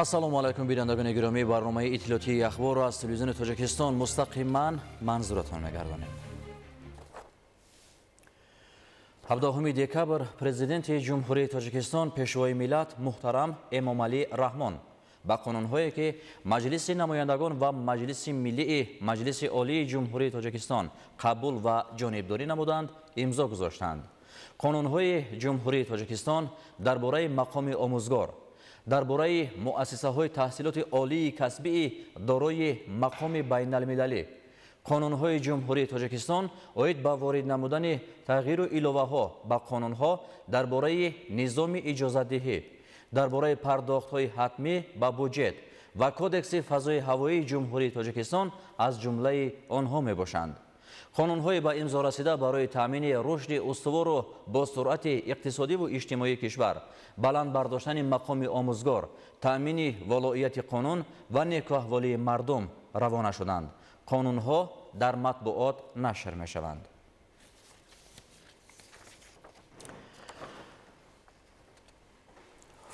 Ассалому алайкум, бинандагони гиромӣ. Барномаи иттилоотии Ахборро аз телевизиони Тоҷикистон мустақиман манзуратон мегардонем. 17 декабр Президенти Ҷумҳурии Тоҷикистон, Пешвои миллат муҳтарам Эмомалӣ Раҳмон ба қонунҳое, ки Маҷлиси намояндагон ва Маҷлиси миллии Маҷлиси Олии Ҷумҳурии Тоҷикистон қабул ва ҷонибдорӣ намуданд, имзо гузоштанд. Қонунҳои Ҷумҳурии Тоҷикистон дар бораи мақоми омӯзгор, дар бораи муассисаҳои таҳсилоти олии касбии дорои мақоми байналмилалӣ, қонунҳои Ҷумҳурии Тоҷикистон оид ба ворид намудани тағйиру иловаҳо ба қонунҳо дар бораи низоми иҷозатдиҳӣ, дар бораи пардохтҳои ҳатмӣ ба буҷет ва Кодекси фазои ҳавоии Ҷумҳурии Тоҷикистон аз ҷумлаи онҳо мебошанд. Қонунҳои ба имзо расида барои таъмини рушди устувору бо суръати иқтисодиву иҷтимоии кишвар, баланд бардоштани мақоми омӯзгор, таъмини волоияти қонун ва некӯаҳволии мардум равона шуданд. Қонунҳо дар матбуот нашр мешаванд.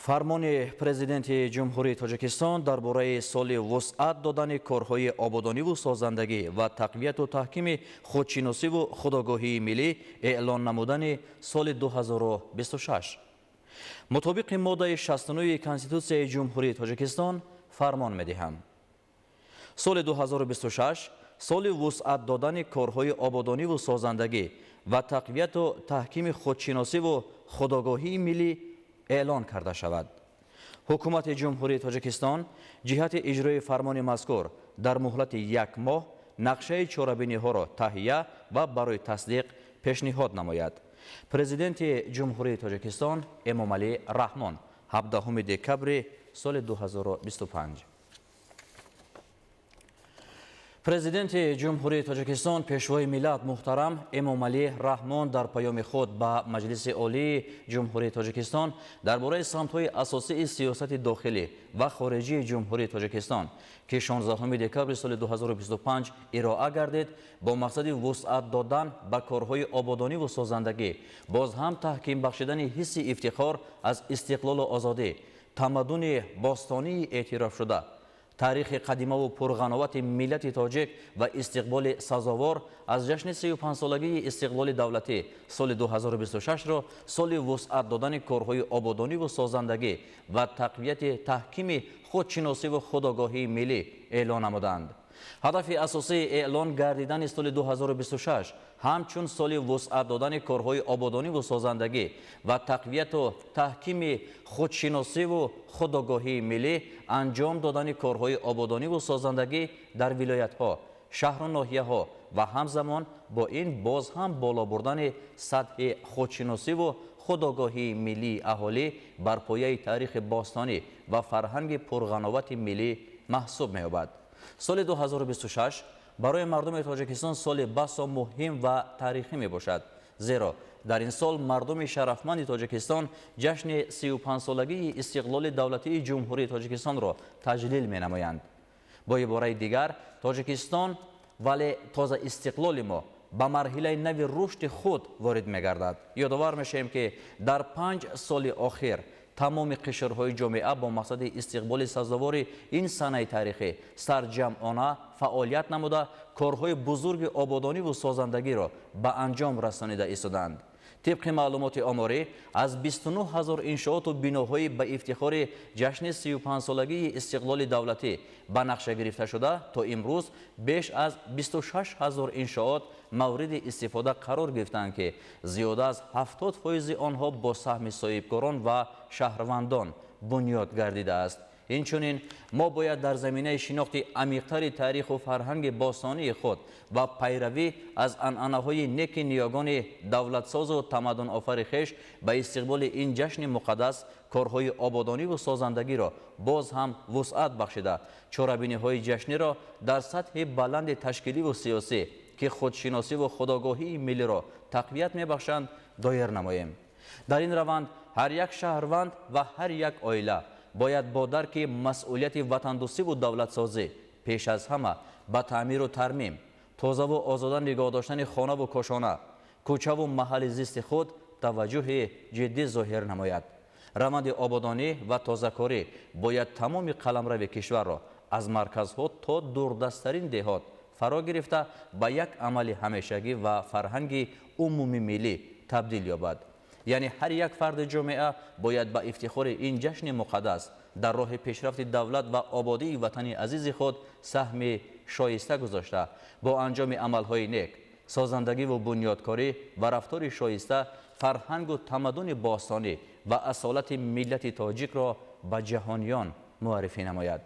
Фармони Президенти Ҷумҳурии Тоҷикистон дар бораи соли вусъат додани корҳои ободониву созандагӣ ва тақвияту таҳкими худшиносиву худогоҳии миллӣ эълон намудани соли 2026. Мутобиқи моддаи 69 Конститутсияи Ҷумҳурии Тоҷикистон фармон медиҳам. Соли 2026 соли вусъат додани корҳои ободониву созандагӣ ва тақвияту таҳкими худшиносиву худогоҳии миллӣ эълон карда шавад. Ҳукумати Ҷумҳурии Тоҷикистон ҷиҳати иҷрои фармони мазкур дар муҳлати як моҳ нақшаи чорабиниҳоро таҳия ва барои тасдиқ пешниҳод намояд. Президенти Ҷумҳурии Тоҷикистон Эмомалӣ Раҳмон, 17 декабри соли 2025. Президенти Ҷумҳурии Тоҷикистон, Пешвои миллат муҳтарам Эмомалӣ Раҳмон дар паёми худ ба Маҷлиси Олии Ҷумҳурии Тоҷикистон дар бораи самтҳои асосии сиёсати дохилӣ ва хориҷии Ҷумҳурии Тоҷикистон, ки 16 декабри соли 2025 ироа гардид, бо мақсади вусъат додан ба корҳои ободониву созандагӣ, боз ҳам таҳким бахшидани ҳисси ифтихор аз истиқлолу озодӣ, тамаддуни бостонии эътирофшуда, таърихи қадимаву пурғановати миллати тоҷик ва истиқболи сазовор аз ҷашни 35-солагии истиқлоли давлатӣ соли 2026-ро соли вусъат додани корҳои ободониву созандагӣ ва тақвияти таҳкими худшиносиву худогоҳии миллӣ эълон намуданд. Ҳадафи асосии эълон гардидани соли 2026 ҳамчун соли вусъат додани корҳои ободониву созандагӣ ва тақвияту таҳкими худшиносиву худогоҳии миллӣ, анҷом додани корҳои ободониву созандагӣ дар вилоятҳо, шаҳру ноҳияҳо ва ҳамзамон бо ин боз ҳам боло бурдани сатҳи худшиносиву худогоҳии миллии аҳолӣ бар пояи таърихи бостонӣ ва фарҳанги пурғановати миллӣ маҳсуб меёбад. Соли 2026 барои мардуми Тоҷикистон соли басо муҳим ва таърихӣ мебошад, зеро дар ин сол мардуми шарафманди Тоҷикистон ҷашни 35-солагии истиқлоли давлатии Ҷумҳурии Тоҷикистонро таҷлил менамоянд. Бо ибораи дигар, Тоҷикистон вале тоза истиқлоли мо ба марҳилаи нави рушди худ ворид мегардад. Ёдовар мешавем, ки дар 5 соли охир тамоми қишрҳои ҷомеа бо мақсади истиқболи сазовори ин санаи таърихӣ сарҷамъона фаъолият намуда, корҳои бузурги ободониву созандагиро ба анҷом расонида истоданд. Тибқи маълумоти оморӣ, аз 29 ҳазор иншооту биноҳои ба ифтихори ҷашни 35-солагии истиқлоли давлатӣ ба нақша гирифта шуда, то имрӯз беш аз 26 ҳазор иншоот мавриди истифода қарор гирифтанд, ки зиёда аз 70% онҳо бо саҳми соҳибкорон ва шаҳрвандон бунёд гардидааст. Инчунин мо бояд дар заминаи шинохти амиқтари таъриху фарҳанги бостонии худ ва пайравӣ аз анъанаҳои неки ниёгони давлатсозу тамаддунофари хеш ба истиқболи ин ҷашни муқаддас корҳои ободониву созандагиро боз ҳам вусъат бахшида, чорабиниҳои ҷашниро дар сатҳи баланди ташкиливу сиёсӣ, ки худшиносиву худогоҳии миллиро тақвият мебахшанд, доир намоем. Дар ин раванд ҳар як шаҳрванд ва ҳар як оила бояд бо дарки масъулияти ватандӯстиву давлатсозӣ пеш аз ҳама ба таъмиру тармим, тозаву озода нигоҳ доштани хонаву кошона, кӯчаву маҳалли зисти худ таваҷҷӯҳи ҷиддӣ зоҳир намояд. Раванди ободонӣ ва тозакорӣ бояд тамоми қаламрави кишварро аз марказҳо то дурдасттарин деҳот фаро гирифта ба як амали ҳамешагӣ ва фарҳанги умумимиллӣ табдил ёбад. Яъне ҳар як фарди ҷомеа бояд ба ифтихори ин ҷашни муқаддас дар роҳи пешрафти давлат ва ободии ватани азизи худ саҳми шоиста гузошта, бо анҷоми амалҳои нек, созандагиву бунёдкорӣ ва рафтори шоиста фарҳангу тамаддуни бостонӣ ва асолати миллати тоҷикро ба ҷаҳониён муаррифӣ намояд.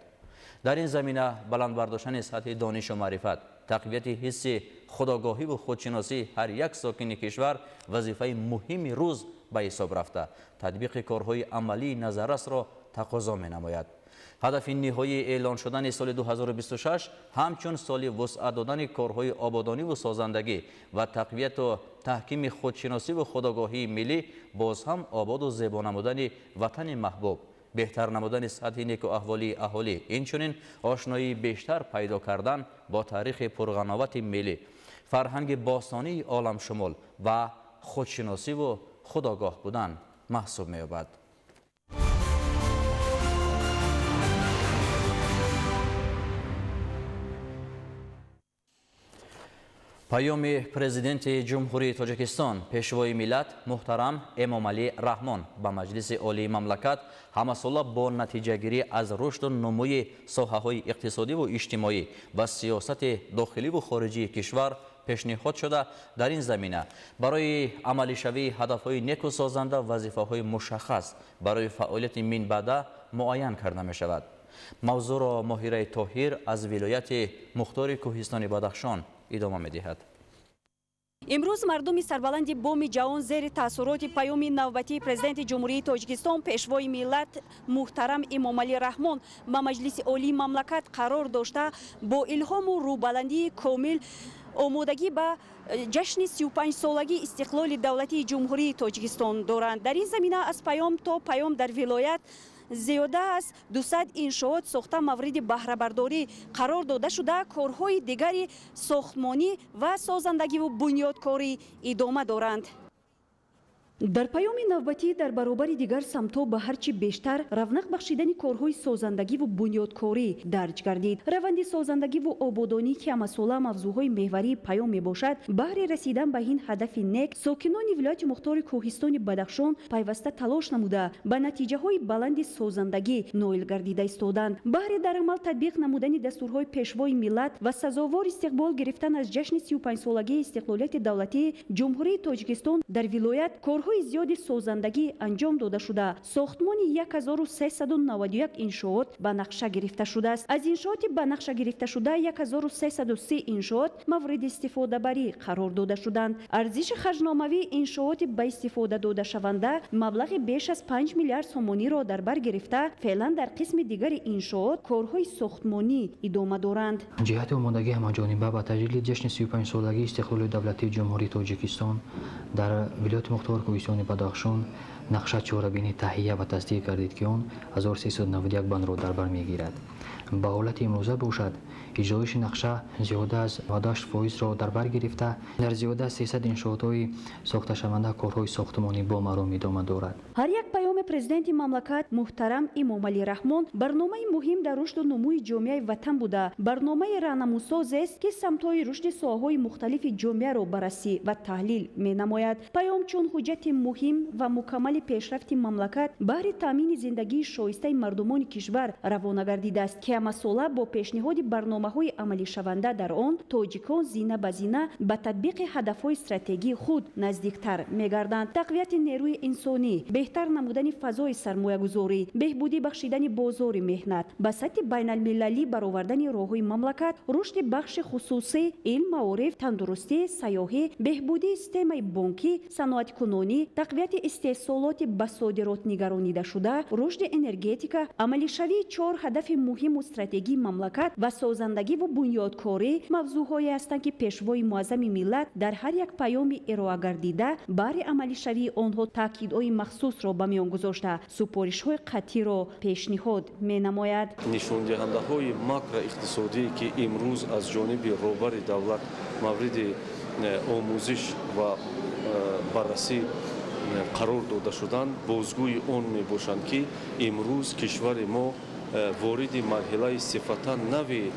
Дар ин замина баланд бардоштани сатҳи донишу маърифат, тақвияти ҳисси худогоҳиву худшиносии ҳар як сокини кишвар вазифаи муҳими рӯз ба ҳисоб рафта, татбиқи корҳои амалии назаррасро тақозо менамояд. Ҳадафи ниҳоии эълон шудани соли 2026 ҳамчун соли вусъат додани корҳои ободониву созандагӣ ва тақвияту таҳкими худшиносиву худогоҳии миллӣ, боз ҳам ободу зебо намудани ватани маҳбуб, беҳтар намудани сатҳи некуаҳволии аҳолӣ, инчунин ошноии бештар пайдо кардан бо таърихи пурғановати миллӣ, фарҳанги бостонии оламшумул ва худшиносиву худогоҳ будан маҳсуб меёбад. Паёми Президенти Ҷумҳурии Тоҷикистон, Пешвои миллат муҳтарам Эмомалӣ Раҳмон ба Маҷлиси Олии мамлакат ҳамасола бо натиҷагирӣ аз рушду нумӯи соҳаҳои иқтисодиву иҷтимоӣ ва сиёсати дохиливу хориҷии кишвар пешниҳод шуда, дар ин замина барои амалишавии ҳадафҳои неку созанда вазифаҳои мушаххас барои фаъолияти минбаъда муайян карда мешавад. Мавзӯъро Моҳираи Тоҳир аз вилояти Мухтори Кӯҳистони Бадахшон идома медиҳад. Имрӯз мардуми сарбаланди боми ҷавон зери таассуроти паёми навбатии Президенти Ҷумҳурии Тоҷикистон, Пешвои миллат муҳтарам Эмомалӣ Раҳмон ба Маҷлиси Олии мамлакат қарор дошта, бо илҳому рӯбаландии комил омодагӣ ба ҷашни 35-солагии истиқлоли давлатии Ҷумҳурии Тоҷикистон доранд. Дар ин замина аз паём то паём дар вилоят зиёда аз 200 иншоот сохта мавриди баҳрабардорӣ қарор дода шуда, корҳои дигари сохтмонӣ ва созандагиву бунёдкорӣ идома доранд. Дар паёми навбатӣ дар баробари дигар самтҳо ба ҳарчи бештар равнақ бахшидани корҳои созандагиву бунёдкорӣ дарҷ гардид. Раванди созандагиву ободонӣ, ки ҳамасола мавзӯъҳои меҳварии паём мебошад, баҳри расидан ба ин ҳадафи нек сокинони вилояти Мухтори Кӯҳистони Бадахшон пайваста талош намуда, ба натиҷаҳои баланди созандагӣ ноил гардида истоданд. Баҳри дар амал татбиқ намудани дастурҳои Пешвои миллат ва сазовор истиқбол гирифтан аз ҷашни 35-солагии истиқлолияти давлатии Ҷумҳурии Тоҷикистон дар вилоят корҳои зиёди созандагӣ анҷом дода шуда, сохтмони 1391 иншоот ба нақша гирифта шудааст. Аз иншооти ба нақша гирифташуда 1330 иншоот мавриди истифодабарӣ қарор дода шуданд. Арзиши харҷномавии иншооти ба истифода додашаванда маблағи беш аз 5 миллиард сомониро дар бар гирифта, феълан дар қисми дигари иншоот корҳои сохтмонӣ идома доранд. Ҷиҳати омодагӣ ҳамаҷониба ба таҷлили ҷашни 35-солагии истиқлоли давлатии Ҷумҳурии Тоҷикистон дар вилояти Мухтори Кӯҳистони Бадахшон нақша чорабинӣ таҳия ва тасдиқ гардид, ки он 1391 бандро дар бар мегирад. Ба ҳолати имрӯза бошад, иҷроиши нақша зиёда аз 98%-ро дар бар гирифта, дар зиёда аз 300 иншоотҳои сохташаванда корҳои сохтмонӣ бо маром идома дорад. Ҳар як паёми Президенти мамлакат муҳтарам Эмомалӣ Раҳмон барномаи муҳим дар рушду нумӯи ҷомеаи ватан буда, барномаи раҳнамусозест, ки самтҳои рушди соҳаҳои мухталифи ҷомеаро баррасӣ ва таҳлил менамояд. Паём чун ҳуҷҷати муҳим ва мукаммали пешрафти мамлакат баҳри таъмини зиндагии шоистаи мардумони кишвар равона гардидааст, ки ҳамасола бо пешниҳоди барномаҳои амалишаванда дар он тоҷикон зина ба зина ба татбиқи ҳадафҳои стратегии худ наздиктар мегарданд. Тақвияти нерӯи инсонӣ, беҳтар намудани фазои сармоягузорӣ, беҳбудӣ бахшидани бозори меҳнат, ба сатҳи байналмилалӣ баровардани роҳҳои мамлакат, рушди бахши хусусӣ, илм, маориф, тандурустӣ, сайёҳӣ, беҳбудии системаи бонкӣ, саноаткунонӣ, тақвияти истеҳсолоти ба содирот нигаронидашуда, рушди энергетика, амалишавии чор ҳадафи муҳиму стратегии мамлакат ва созандагиву бунёдкорӣ мавзӯъҳое ҳастанд, ки Пешвои муаззами миллат дар ҳар як паёми ироагардида баҳри амалишавии онҳо таъкидҳои махсусро ба миён гузошта, супоришҳои қатъиро пешниҳод менамояд. Нишондиҳандаҳои макроиқтисодие, ки имрӯз аз ҷониби роҳбари давлат мавриди омӯзиш ва баррасӣ қарор дода шуданд, бозгӯи он мебошанд, ки имрӯз кишвари мо вориди марҳилаи сифатан нави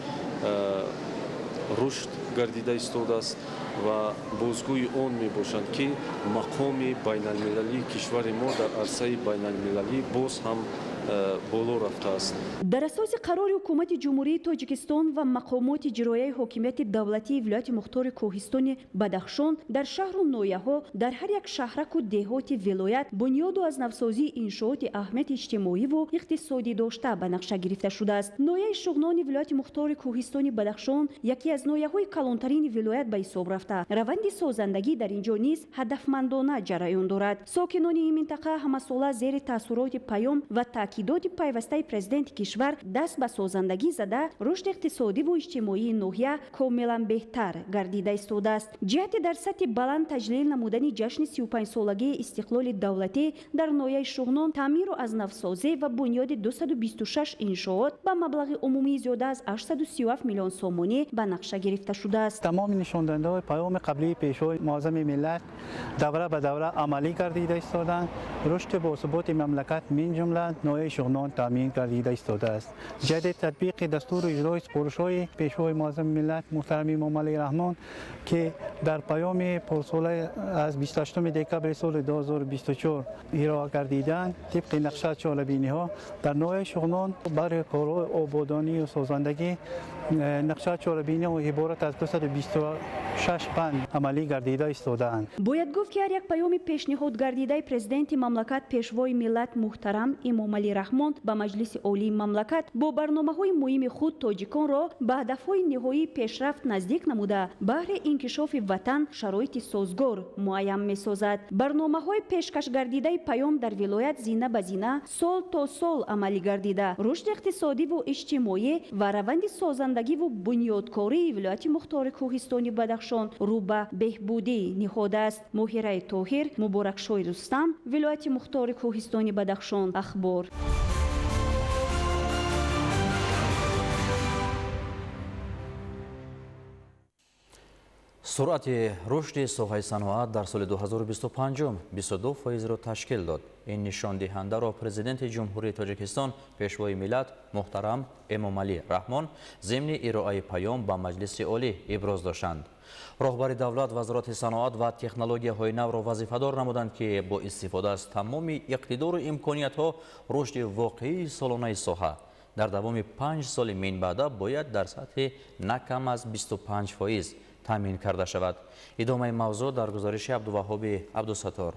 рушд гардида истодааст ва бозгӯи он мебошанд, ки мақоми байналмилалии кишвари мо дар арсаи байналмилалӣ боз ҳам боло рафтааст. Дар асоси қарори ҳукумати Ҷумҳурии Тоҷикистон ва мақомоти иҷроияи ҳокимияти давлатии вилояти мухтори Кӯҳистони Бадахшон дар шаҳру ноҳияҳо, дар ҳар як шаҳраку деҳоти вилоят бунёду аз навсозии иншооти аҳамияти иҷтимоиву иқтисодӣ дошта ба нақша гирифта шудааст. Ноҳияи Шуғнони вилояти мухтори Кӯҳистони Бадахшон яке аз ноҳияҳои калонтарини вилоят ба ҳисоб рафта, раванди созандагӣ дар ин ҷо низ ҳадафмандона ҷараён дорад. Сокинони ин минтақа ҳамасола зери таассуроти паём ва таъкидоти пайвастаи президенти кишвар даст ба созандагӣ зада, рушди иқтисодиву иҷтимоии ноҳия комилан беҳтар гардида истодааст. Ҷиҳати дар сатҳи баланд таҷлил намудани ҷашни 35-солагии истиқлоли давлатӣ дар ноҳияи Шуғнон таъмиру аз навсозӣ ва бунёди 226 иншоот ба маблағи умумии зиёда аз 837 миллион сомонӣ ба нақша гирифта шудааст. Тамоми нишондиҳандаҳои паёми қаблии пешвои муаззами миллат давра ба давра амалӣ гардида истоданд. Рушди босуботи мамлакат мин ҷумла ноҳияи Шуғнон таъмин гардида истодааст. Ҷиҳати татбиқи дастуру иҷрои супоришҳои пешвои муаззами миллат муҳтарами Эмомалӣ Раҳмон, ки дар паёми пурсола аз 28 декабри соли 2024 ироа гардиданд, тибқи нақша чорабиниҳо дар ноҳияи Шуғнон барои корҳои ободонию созандагӣ нақша чорабиниҳо иборат аз 226 банд амалӣ гардида истодаанд. Бояд гуфт, ки ҳар як паёми пешниҳод гардидаи президенти мамлакат пешвои миллат муҳтарам Эмомалӣ Раҳмон ба Маҷлиси Олии мамлакат бо барномаҳои муҳими худ тоҷиконро ба ҳадафҳои ниҳоии пешрафт наздик намуда, баҳри инкишофи ватан шароити созгор муайян месозад. Барномаҳои пешкашгардидаи паём дар вилоят зина ба зина сол то сол амалӣ гардида, рушди иқтисодиву иҷтимоӣ ва раванди созандагиву бунёдкории вилояти мухтори Кӯҳистони Бадахшон рӯ ба беҳбудӣ ниҳодааст. Моҳираи Тоҳир, Муборакшои Рустам, вилояти мухтори Кӯҳистони Бадахшон, Ахбор. Суръати рушди соҳаи саноат дар соли 2025 22%-ро ташкил дод. Ин нишондиҳандаро президенти Ҷумҳурии Тоҷикистон пешвои миллат муҳтарам Эмомалӣ Раҳмон зимни ироаи паём ба Маҷлиси Олӣ иброз доштанд. Роҳбари давлат Вазорати саноат ва технологияҳои навро вазифадор намуданд, ки бо истифода аз тамоми иқтидору имкониятҳо рушди воқеии солонаи соҳа дар давоми 5 соли минбаъда бояд дар сатҳи на кам аз 25% таъмин карда шавад. Идомаи мавзӯъ дар гузориши Абдуваҳоби Абдусатор.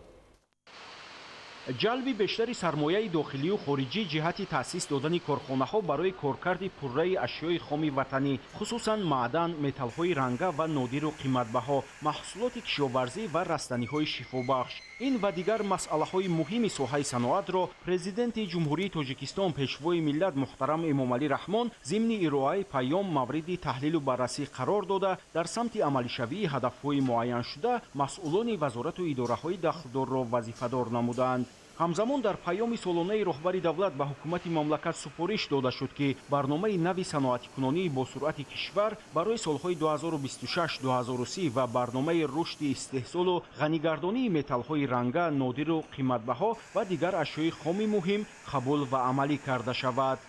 Ҷалби бештари сармояи дохилию хориҷӣ ҷиҳати таъсис додани корхонаҳо барои коркарди пурраи ашёи хоми ватанӣ, хусусан маъдан, металлҳои ранга ва нодиру қиматбаҳо, маҳсулоти кишоварзӣ ва растаниҳои шифобахш. Ин ва дигар масъалаҳои муҳими соҳаи саноатро президенти Ҷумҳурии Тоҷикистон пешвои миллат муҳтарам Эмомалӣ Раҳмон зимни ироаи паём мавриди таҳлилу баррасӣ қарор дода, дар самти амалишавии ҳадафҳои муайяншуда масъулони вазорату идораҳои дахлдорро вазифадор намуданд. Ҳамзамон дар паёми солонаи роҳбари давлат ба ҳукумати мамлакат супориш дода шуд, ки барномаи нави саноатикунонии босуръати кишвар барои солҳои 2026-2030 ва барномаи рушди истеҳсолу ғанигардонии металлҳои ранга, нодиру қиматбаҳо ва дигар ашёи хоми муҳим қабул ва амалӣ карда шавад.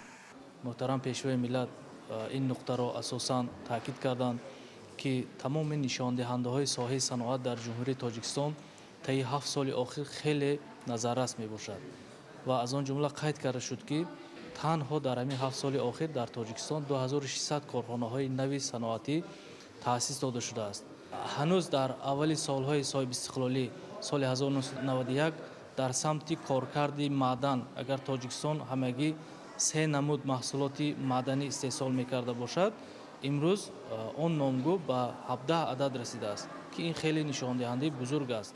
Муҳтарам пешвои миллат ин нуқтаро асосан таъкид карданд, ки тамоми нишондиҳандаҳои соҳаи саноат дар Ҷумҳурии Тоҷикистон таи 7 соли охир хеле назаррас мебошад ва аз он ҷумла қайд карда шуд, ки танҳо дар ҳамин 7 соли охир дар Тоҷикистон 2600 корхонаҳои нави саноатӣ таъсис дода шудааст. Ҳанӯз дар аввали солҳои соҳибистиқлолӣ соли 1991 дар самти коркарди маъдан агар Тоҷикистон ҳамагӣ 3 намуд маҳсулоти маъданӣ истеҳсол мекарда бошад, имрӯз он номгӯ ба 17 адад расидааст, ки ин хеле нишондиҳандаи бузург аст.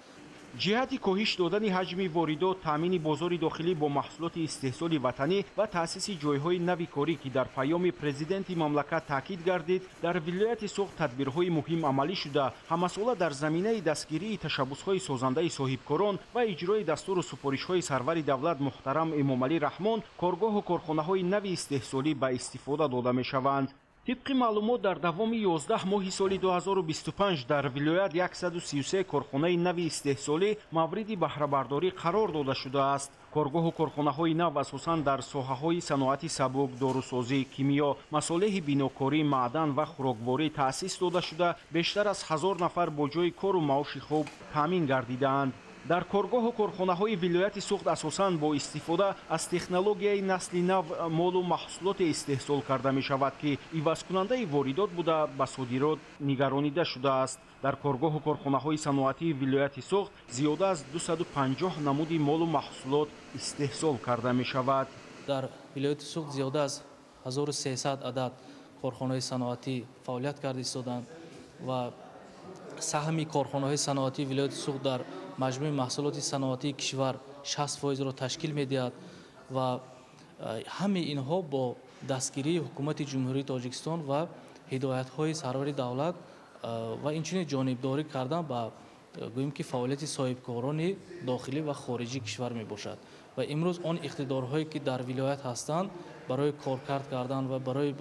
Ҷиҳати коҳиш додани ҳаҷми воридот, таъмини бозори дохилӣ бо маҳсулоти истеҳсоли ватанӣ ва таъсиси ҷойҳои нави корӣ, ки дар паёми президенти мамлакат таъкид гардид, дар вилояти Суғд тадбирҳои муҳим амалӣ шуда, ҳамасола дар заминаи дастгирии ташаббусҳои созандаи соҳибкорон ва иҷрои дастуру супоришҳои сарвари давлат муҳтарам Эмомалӣ Раҳмон коргоҳу корхонаҳои нави истеҳсолӣ ба истифода дода мешаванд. Тибқи маълумот, дар давоми 11 моҳи соли 2025 дар вилоят 133 корхонаи нави истеҳсолӣ мавриди баҳрабардорӣ қарор дода шудааст. Коргоҳу корхонаҳои нав асосан дар соҳаҳои саноати сабук, дорусозӣ, кимиё, масолеҳи бинокорӣ, маъдан ва хӯрокворӣ таъсис дода шуда, бештар аз 1000 нафар бо ҷойи кору маоши хуб таъмин гардидаанд. Дар коргоҳу корхонаҳои вилояти Суғд асосан бо истифода аз технологияи насли нав молу маҳсулоте истеҳсол карда мешавад, ки ивазкунандаи воридот буда, ба содирот нигаронида шудааст. Дар коргоҳу корхонаҳои саноатии вилояти Суғд зиёда аз 250 намуди молу маҳсулот истеҳсол карда мешавад. Дар вилояти Суғд зиёда аз 1300 адад корхонаҳои саноатӣ фаъолият карда истоданд ва саҳми корхонаҳои саноатии вилояти Суғд дар маҷмӯи маҳсулоти саноатии кишвар 60%-ро ташкил медиҳад ва ҳамаи инҳо бо дастгирии ҳукумати Ҷумҳурии Тоҷикистон ва ҳидоятҳои сарвари давлат ва инчунин ҷонибдорӣ кардан ба гӯем ки фаъолияти соҳибкорони дохилӣ ва хориҷии кишвар мебошад. Ва имрӯз он иқтидорҳое ки дар вилоят ҳастанд барои коркард кардан ва барои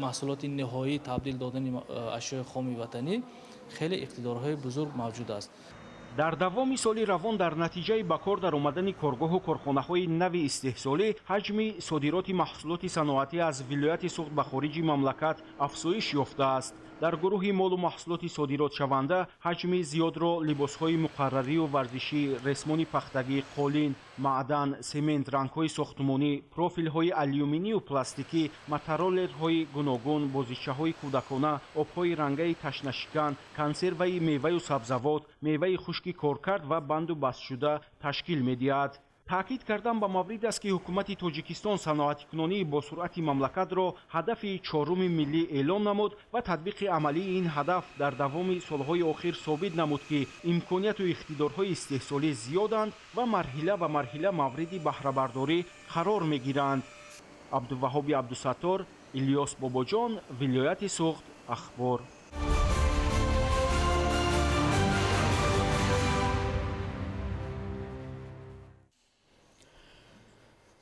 маҳсулоти ниҳоӣ табдил додани ашёи хоми ватанӣ хеле иқтидорҳои бузург мавҷуд аст. Дар давоми соли равон дар натиҷаи ба кор даромадани коргоҳу корхонаҳои нави истеҳсолӣ ҳаҷми содироти маҳсулоти саноатӣ аз вилояти Суғд ба хориҷи мамлакат афзоиш ёфтааст. Дар гурӯҳи молу маҳсулоти содиротшаванда ҳаҷми зиёдро либосҳои муқаррарию варзишӣ, ресмони пахтагӣ, қолин, маъдан, семент, рангҳои сохтмонӣ, профилҳои алюминию пластикӣ, мотороллерҳои гуногун, бозичаҳои кӯдакона, обҳои рангаи ташнашикан, консерваи меваю сабзавот, меваи хушки коркард ва банду бастшуда ташкил медиҳад. Таъкид кардан ба маврид аст, ки ҳукумати Тоҷикистон саноатикунонии босуръати мамлакатро ҳадафи чоруми миллӣ эълон намуд ва татбиқи амалии ин ҳадаф дар давоми солҳои охир собит намуд, ки имконияту иқтидорҳои истеҳсолӣ зиёданд ва марҳила ба марҳила мавриди баҳрабардорӣ қарор мегиранд. Абдуваҳоби Абдусаттор, Илёс Бобоҷон, вилояти Суғд, Ахбор.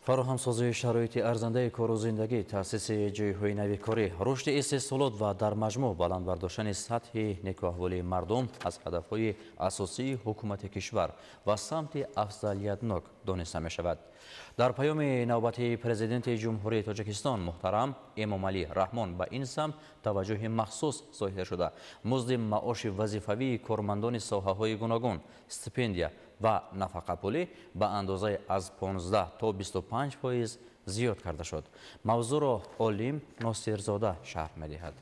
Фароҳамсозии шароити арзандаи кору зиндагӣ, таъсиси ҷойҳои нави корӣ, рушди истеҳсолот ва дар маҷмӯъ баланд бардоштани сатҳи некуаҳволии мардум аз ҳадафҳои асосии ҳукумати кишвар ва самти афзалиятнок дониста мешавад. Дар паёми навбатии Президенти Ҷумҳурии Тоҷикистон муҳтарам Эмомалӣ Раҳмон ба ин самт таваҷҷӯҳи махсус зоҳир шуда, музди маоши вазифавии кормандони соҳаҳои гуногун, стипендия ва нафақапулӣ ба андозаи аз 15 то 25% зиёд карда шуд. Мавзӯъро Олим Носирзода шарҳ медиҳад.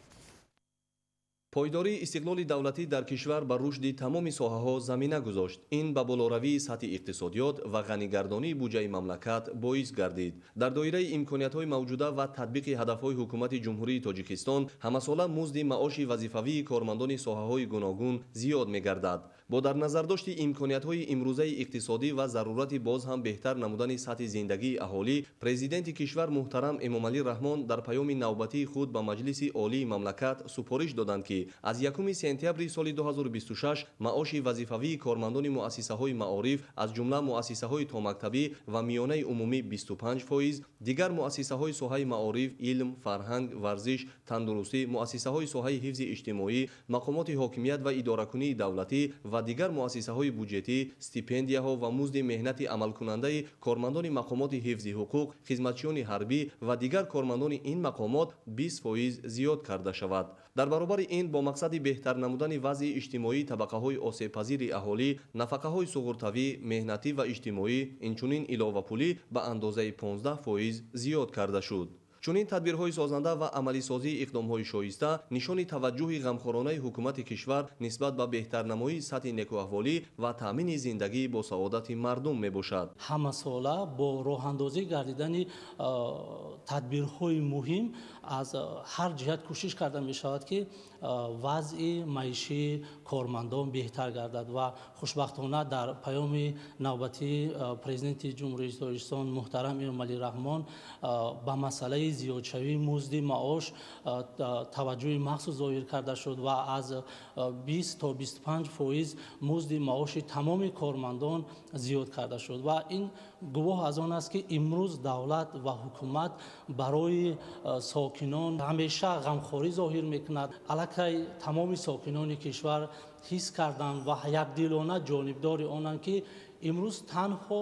Пойдории истиқлоли давлатӣ дар кишвар ба рушди тамоми соҳаҳо замина гузошт. Ин ба болоравии сатҳи иқтисодиёт ва ғанигардонии буҷаи мамлакат боис гардид. Дар доираи имкониятҳои мавҷуда ва татбиқи ҳадафҳои ҳукумати Ҷумҳурии Тоҷикистон ҳамасола музди маоши вазифавии кормандони соҳаҳои гуногун зиёд мегардад. Бо дар назардошти имкониятҳои имрӯзаи иқтисодӣ ва зарурати боз ҳам беҳтар намудани сатҳи зиндагии аҳолӣ, Президенти кишвар муҳтарам Эмомалӣ Раҳмон дар паёми навбатии худ ба Маҷлиси Олии мамлакат супориш доданд, ки аз 1 сентябри соли 2026 маоши вазифавии кормандони муассисаҳои маориф, аз ҷумла муассисаҳои томактабӣ ва миёнаи умумӣ 25%, дигар муассисаҳои соҳаи маориф, илм, фарҳанг, варзиш, тандурустӣ, муассисаҳои соҳаи ҳифзи иҷтимоӣ, мақомоти ҳокимият ва идоракунии давлатӣ ва дигар муассисаҳои буҷетӣ, стипендияҳо ва музди меҳнати амалкунандаи кормандони мақомоти ҳифзи ҳуқуқ, хизматчиёни ҳарбӣ ва дигар кормандони ин мақомот 20% зиёд карда шавад. Дар баробари ин бо мақсади беҳтар намудани вазъи иҷтимоии табақаҳои осебпазири аҳолӣ, нафақаҳои суғуртавӣ, меҳнатӣ ва иҷтимоӣ, инчунин иловапулӣ ба андозаи 15% зиёд карда шуд. Чунин тадбирҳои созанда ва амалисозии иқдомҳои шоиста нишони таваҷҷӯҳи ғамхоронаи ҳукумати кишвар нисбат ба беҳтарнамоии сатҳи некуаҳволӣ ва таъмини зиндагии босаодати мардум мебошад. Ҳамасола бо роҳандозӣ гардидани тадбирҳои муҳим аз ҳар ҷиҳат кӯшиш карда мешавад, ки Вазъи маишии кормандон беҳтар гардад ва хушбахтона дар паёми навбатии Президенти Ҷумҳурии Тоҷикистон муҳтарам Эмомалӣ Раҳмон ба масъалаи зиёдшавии музди маош таваҷҷӯҳи махсус зоҳир карда шуд ва аз 20 то 25% музди маоши тамоми кормандон зиёд карда шуд ва ин гувоҳ аз он аст, ки имрӯз давлат ва ҳукумат барои сокинон ҳамеша ғамхорӣ зоҳир мекунад. Аллакай тамоми сокинони кишвар ҳис карданд ва якдилона ҷонибдори онанд, ки имрӯз танҳо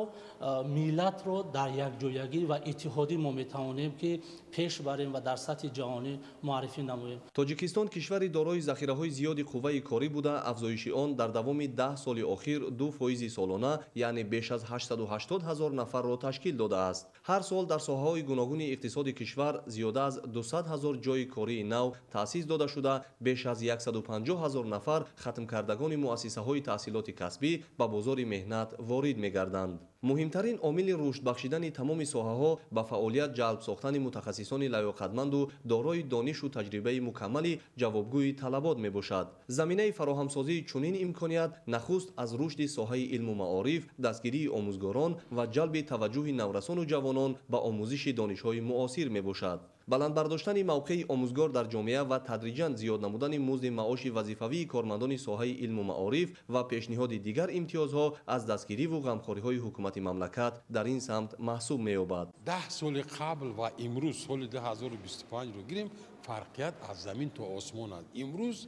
миллатро дар якҷоягӣ ва иттиҳодӣ мо метавонем, ки пеш барем ва дар сатҳи ҷаҳонӣ муаррифӣ намоем. Тоҷикистон кишвари дорои захираҳои зиёди қувваи корӣ буда, афзоиши он дар давоми 10 соли охир 2% солона, яъне беш аз 880 ҳазор нафарро ташкил додааст. Ҳар сол дар соҳаҳои гуногуни иқтисоди кишвар зиёда аз 200 ҳазор ҷойи кории нав таъсис дода шуда, беш аз 150 ҳазор нафар хатмкардагони муассисаҳои таҳсилоти касбӣ ба бозори меҳнат ворид мегарданд. Муҳимтарин омили рушд бахшидани тамоми соҳаҳо ба фаъолият ҷалб сохтани мутахассисони лаёқатманду дорои донишу таҷрибаи мукаммали ҷавобгӯи талабот мебошад. Заминаи фароҳамсозии чунин имконият нахуст аз рушди соҳаи илму маориф, дастгирии омӯзгорон ва ҷалби таваҷҷӯҳи наврасону ҷавонон ба омӯзиши донишҳои муосир мебошад. Баланд бардоштани мавқеи омӯзгор дар ҷомеа ва тадриҷан зиёд намудани музди маоши вазифавии кормандони соҳаи илму маориф ва пешниҳоди дигар имтиёзҳо аз дастгириву ғамхориҳои ҳукумати мамлакат дар ин самт маҳсуб меёбад. 10 соли қабл ва имрӯз соли 2025-ро гирем, фарқият аз замин то осмон аст. Имрӯз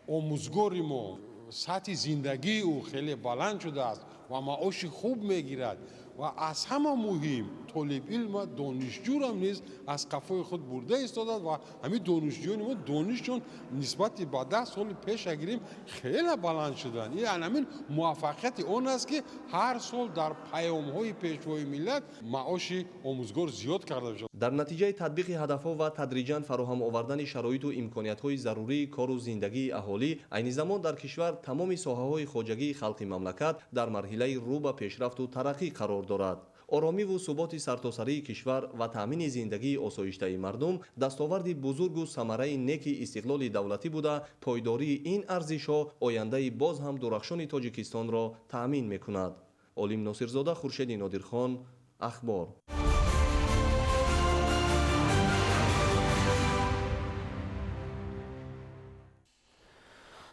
омӯзгори мо сатҳи зиндагии ӯ хеле баланд шудааст ва маоши хуб мегирад ва аз ҳама муҳим толибилм ва донишҷӯрам низ аз қафои худ бурда истодад ва ҳамин донишҷӯёни мо донишшон нисбати ба 10 соли пеша гирем хеле баланд шуданд. Ин ҳамин муваффақияти он аст, ки ҳар сол дар паёмҳои пешвои миллат маоши омӯзгор зиёд карда мешавад. Дар натиҷаи татбиқи ҳадафҳо ва тадриҷан фароҳам овардани шароиту имкониятҳои зарурии кору зиндагии аҳолӣ, айни замон дар кишвар тамоми соҳаҳои хоҷагии халқи мамлакат дар марҳилаи рӯ ба пешрафту тараққӣ қарор дорад. Оромиву суботи сартосарии кишвар ва таъмини зиндагии осоиштаи мардум дастоварди бузургу самараи неки истиқлоли давлатӣ буда, пойдории ин арзишҳо ояндаи боз ҳам дурахшони Тоҷикистонро таъмин мекунад. Олим Носирзода, Хуршеди Нодирхон, Ахбор.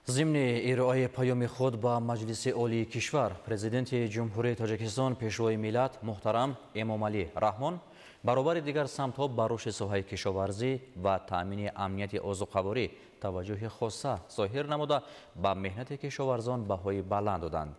Зимни ироаи паёми худ ба Маҷлиси Олии кишвар, Президенти Ҷумҳурии Тоҷикистон, Пешвои миллат муҳтарам Эмомалӣ Раҳмон баробари дигар самтҳо ба рушди соҳаи кишоварзӣ ва таъмини амнияти озуқаворӣ таваҷҷӯҳи хоса зоҳир намуда, ба меҳнати кишоварзон баҳои баланд доданд.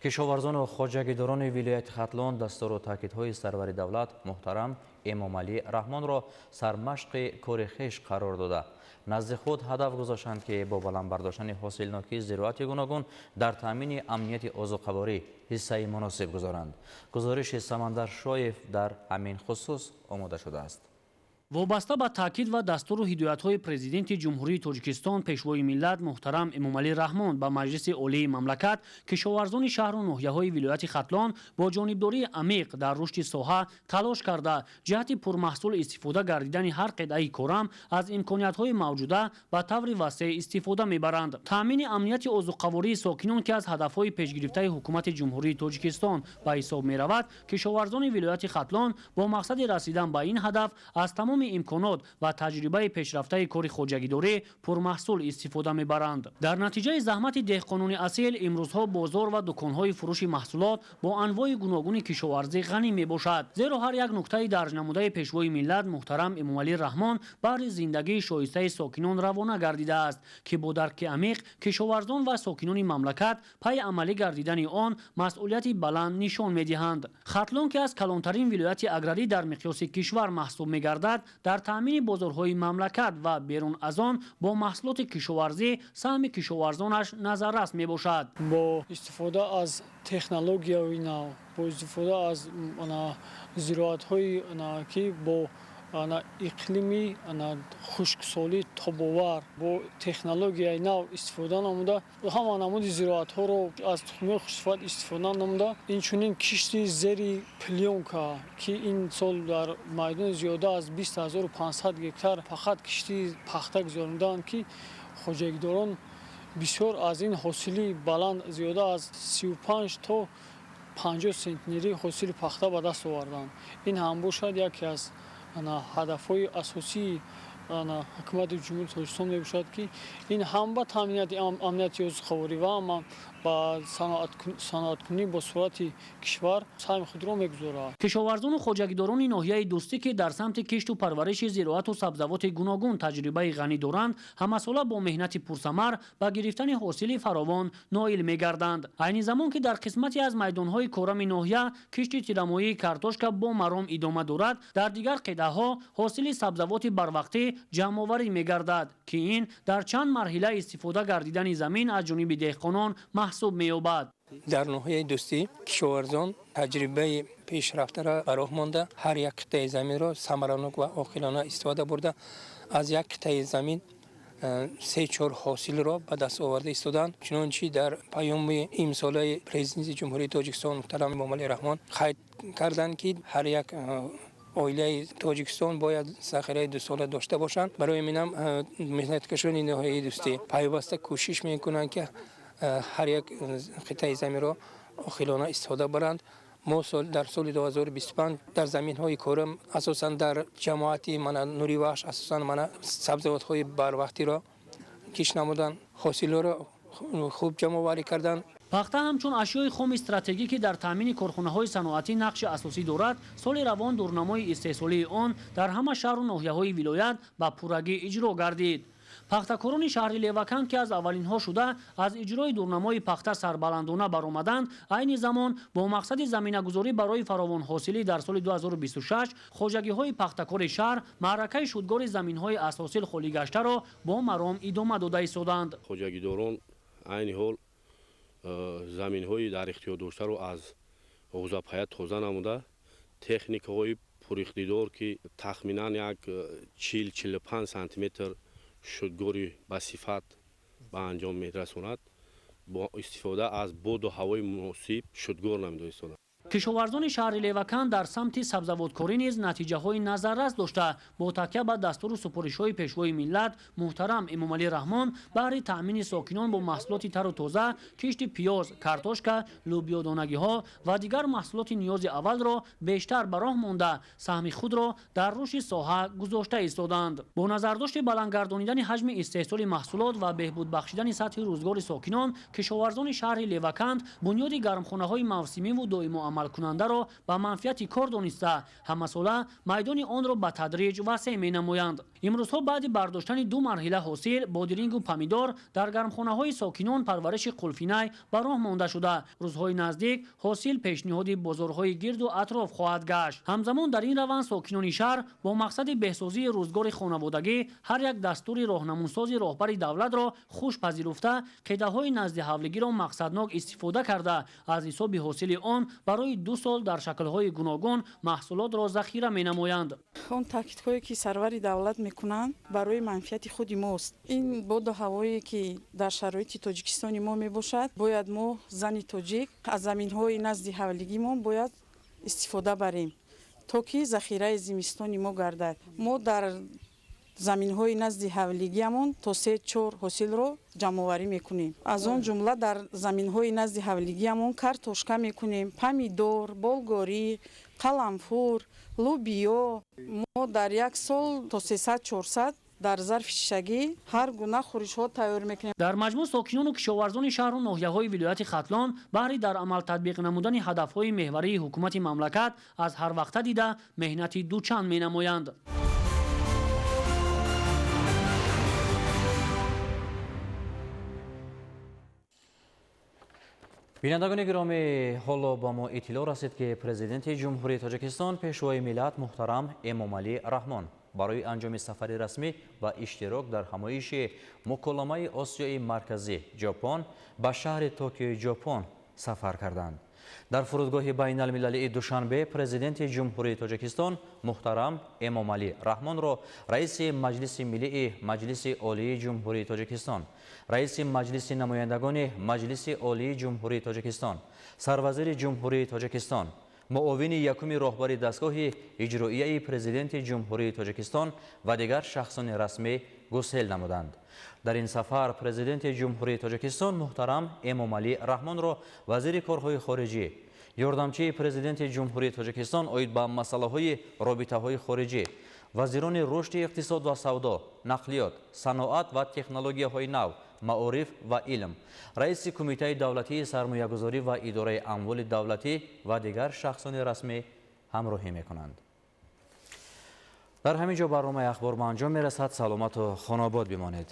Кишоварзону хоҷагидорони вилояти Хатлон дастуру таъкидҳои сарвари давлат муҳтарам Эмомалӣ Раҳмонро сармашқи кори хеш қарор дода, назди худ ҳадаф гузоштанд, ки бо баланд бардоштани ҳосилнокии зироати гуногун дар таъмини амнияти озуқаворӣ ҳиссаи муносиб гузоранд. Гузориши Самандар Шоев дар ҳамин хусус омода шудааст. Вобаста ба таъкид ва дастуру ҳидоятҳои Президенти Ҷумҳурии Тоҷикистон, Пешвои миллат муҳтарам Эмомалӣ Раҳмон ба Маҷлиси Олии мамлакат, кишоварзони шаҳру ноҳияҳои вилояти Хатлон бо ҷонибдории амиқ дар рушди соҳа талош карда, ҷиҳати пурмаҳсул истифода гардидани ҳар қитъаи корам аз имкониятҳои мавҷуда ба таври васеъ истифода мебаранд. Таъмини амнияти озуқавории сокинон, ки аз ҳадафҳои пешгирифтаи ҳукумати Ҷумҳурии Тоҷикистон ба ҳисоб меравад, кишоварзони вилояти Хатлон бо мақсади расидан ба ин ҳадаф аз тамоми имконот ва таҷрибаи пешрафтаи кори хоҷагидорӣ пурмаҳсул истифода мебаранд. Дар натиҷаи заҳмати деҳқонони асил имрӯзҳо бозор ва дуконҳои фурӯши маҳсулот бо анвои гуногуни кишоварзӣ ғанӣ мебошад. Зеро ҳар як нуктаи дарҷнамудаи Пешвои миллат муҳтарам Эмомалӣ Раҳмон баҳри зиндагии шоистаи сокинон равона гардидааст, ки бо дарки амиқ кишоварзон ва сокинони мамлакат пайи амалӣ гардидани он масъулияти баланд нишон медиҳанд. Хатлон, ки аз калонтарин вилояти аграрӣ дар миқёси кишвар маҳсуб мегардад, дар таъмини бозорҳои мамлакат ва берун аз он бо маҳсулоти кишоварзӣ саҳми кишоварзонаш назаррас мебошад. Бо истифода аз технологияи нав, бо истифода аз зироатҳои ки бо иқлими хушксолӣ тобовар, бо технологияи нав истифода намуда, ҳама намуди зироатҳоро аз тухмиҳои хушсифат истифода намуда, инчунин кишти зери плёнка, ки ин сол дар майдони зиёда аз 20 500 гектар фақат кишти пахта гузаронидаанд, ки Хоҷагидорон бисёр аз ин ҳосили баланд, зиёда аз 35 то 50 центнери ҳосили пахта ба даст оварданд. Ин ҳам бошад яке аз ҳадафҳои асосии ҳукумати Ҷумҳурии Тоҷикистон мебошад, ки ин ҳам ба таъминияти амнияти озуқаворӣ ва ҳам ба саноаткунӣ бо суръати кишвар саҳми худро мегузорад. Кишоварзону хоҷагидорони ноҳияи Дӯстӣ, ки дар самти кишту парвариши зироату сабзавоти гуногун таҷрибаи ғанӣ доранд, ҳамасола бо меҳнати пурсамар ба гирифтани ҳосили фаровон ноил мегарданд. Айни замон ки дар қисмате аз майдонҳои корами ноҳия кишти тирамоии картошка бо маром идома дорад, дар дигар қитъаҳо ҳосили сабзавоти барвақтӣ ҷамъоварӣ мегардад, ки ин дар чанд марҳила истифода гардидани замин аз ҷониби деҳқонон маҳсуб меёбад. Дар ноҳияи Дӯстӣ кишоварзон таҷрибаи пешрафтаро ба роҳ монда, ҳар як қитъаи заминро самаранок ва оқилона истифода бурда, аз як қитъаи замин 3-4 ҳосилро ба даст оварда истоданд. Чунончи дар паёми имсолаи Президенти Ҷумҳурии Тоҷикистон муҳтарам Эмомалӣ Раҳмон қайд карданд, ки ҳар як оилаи Тоҷикистон бояд захираи дусола дошта бошанд. Барои минам меҳнаткашони ноҳияи Дӯстӣ пайваста кӯшиш мекунанд, ки ҳар як қитъаи заминро оқилона истифода баранд. Мо дар соли 2025 дар заминҳои корам, асосан дар ҷамоати мана Нуривахш, асосан мана сабзавотҳои барвақтиро кишт намуданд, ҳосилҳоро хуб ҷамъоварӣ карданд. Пахта ҳамчун ашёи хоми стратегӣ, ки дар таъмини корхонаҳои саноатӣ нақши асосӣ дорад, соли равон дурнамои истеҳсолии он дар ҳама шаҳру ноҳияҳои вилоят ба пуррагӣ иҷро гардид. Пахтакорони шаҳри Леваканд, ки аз аввалинҳо шуда аз иҷрои дурнамои пахта сарбаландона баромаданд, айни замон бо мақсади заминагузорӣ барои фаровонҳосилӣ дар соли 2026 хоҷагиҳои пахтакори шаҳр маъракаи шудгори заминҳои аз ҳосил холигаштаро бо маром идома дода истоданд. Хоҷагидорон айни ҳол заминҳои дар ихтиёр доштаро аз ғузапая тоза намуда, техникаҳои пуриқтидор, ки тахминан як 40-45 сантиметр шудгори ба сифат ба анҷом мерасонад, бо истифода аз боду ҳавои муносиб шудгор намуда истоданд. Кишоварзони шаҳри Леваканд дар самти сабзавоткорӣ низ натиҷаҳои назаррас дошта, бо такя ба дастуру супоришҳои Пешвои миллат муҳтарам Эмомалӣ Раҳмон баҳри таъмини сокинон бо маҳсулоти тару тоза, кишти пиёз, картошка, лӯбиёдонагиҳо ва дигар маҳсулоти ниёзи аввалро бештар ба роҳ монда, саҳми худро дар рушди соҳа гузошта истоданд. Бо назардошти баланд гардонидани ҳаҷми истеҳсоли маҳсулот ва беҳбуд бахшидани сатҳи рӯзгори сокинон, кишоварзони шаҳри Леваканд бунёди гармхонаҳои мавсимиву доимо амалкунандаро ба манфиати кор дониста, ҳамасола майдони онро ба тадриҷ васеъ менамоянд. Имрӯзҳо баъди бардоштани ду марҳила ҳосил бодирингу помидор дар гармхонаҳои сокинон парвариши қулфинай ба роҳ монда шуда, рӯзҳои наздик ҳосил пешниҳоди бозорҳои гирду атроф хоҳад гашт. Ҳамзамон дар ин раванд сокинони шаҳр бо мақсади беҳсозии рӯзгори хонаводагӣ ҳар як дастури роҳнамунсози роҳбари давлатро хуш пазируфта, қитъаҳои назди ҳавлигиро мақсаднок истифода карда, аз ҳисоби ҳосили он барои 2 сол дар шаклҳои гуногун маҳсулотро захира менамоянд. Он таъкидҳое ки сарвари давлат мекунанд барои манфиати худи мост. Ин боду ҳавое ки дар шароити Тоҷикистони мо мебошад, бояд мо зани тоҷик аз заминҳои назди ҳавлигимон бояд истифода барем, то ки захираи зимистони мо гардад. Мо дар заминҳои назди ҳавлигиамон то 3-4 ҳосилро ҷамъоварӣ мекунем. Аз он ҷумла дар заминҳои назди ҳавлигиамон картошка мекунем, помидор, болгорӣ, қаламфур, лӯбиё. Мо дар як сол то 300-400 дар зарфи шишагӣ ҳар гуна хӯришҳо тайёр мекунем. Дар маҷмӯъ сокинону кишоварзони шаҳру ноҳияҳои вилояти Хатлон баҳри дар амал татбиқ намудани ҳадафҳои меҳварии ҳукумати мамлакат аз ҳар вақта дида меҳнати дучанд менамоянд. Бинандагони гиромӣ, ҳоло ба мо иттилоъ расид, ки Президенти Ҷумҳурии Тоҷикистон Пешвои миллат муҳтарам Эмомалӣ Раҳмон барои анҷоми сафари расмӣ ва иштирок дар ҳамоиши муколамаи Осиёи Марказӣ Ҷопон ба шаҳри Токиои Ҷопон сафар карданд. Дар фурудгоҳи байналмилалии Душанбе Президенти Ҷумҳурии Тоҷикистон муҳтарам Эмомалӣ Раҳмонро раиси Маҷлиси Миллии Маҷлиси Олии Ҷумҳурии Тоҷикистон, раиси Маҷлиси намояндагони Маҷлиси Олии Ҷумҳурии Тоҷикистон, сарвазири Ҷумҳурии Тоҷикистон, Муовини якуми роҳбари дастгоҳи иҷроияи Президенти Ҷумҳурии Тоҷикистон ва дигар шахсони расмӣ гусел намуданд. Дар ин сафар Президенти Ҷумҳурии Тоҷикистон муҳтарам Эмомалӣ Раҳмонро вазири корҳои хориҷӣ, ёрдамчии Президенти Ҷумҳурии Тоҷикистон оид ба масъалаҳои робитаҳои хориҷӣ, вазирони рушди иқтисод ва савдо, нақлиёт, саноат ва технологияҳои нав, маориф ва илм, раиси Кумитаи давлатии сармоягузорӣ ва идораи амволи давлатӣ ва дигар шахсони расмӣ ҳамроҳӣ мекунанд. Дар ҳамин ҷо барномаи ахбор ба анҷом мерасад. Саломату хонобод бимонед.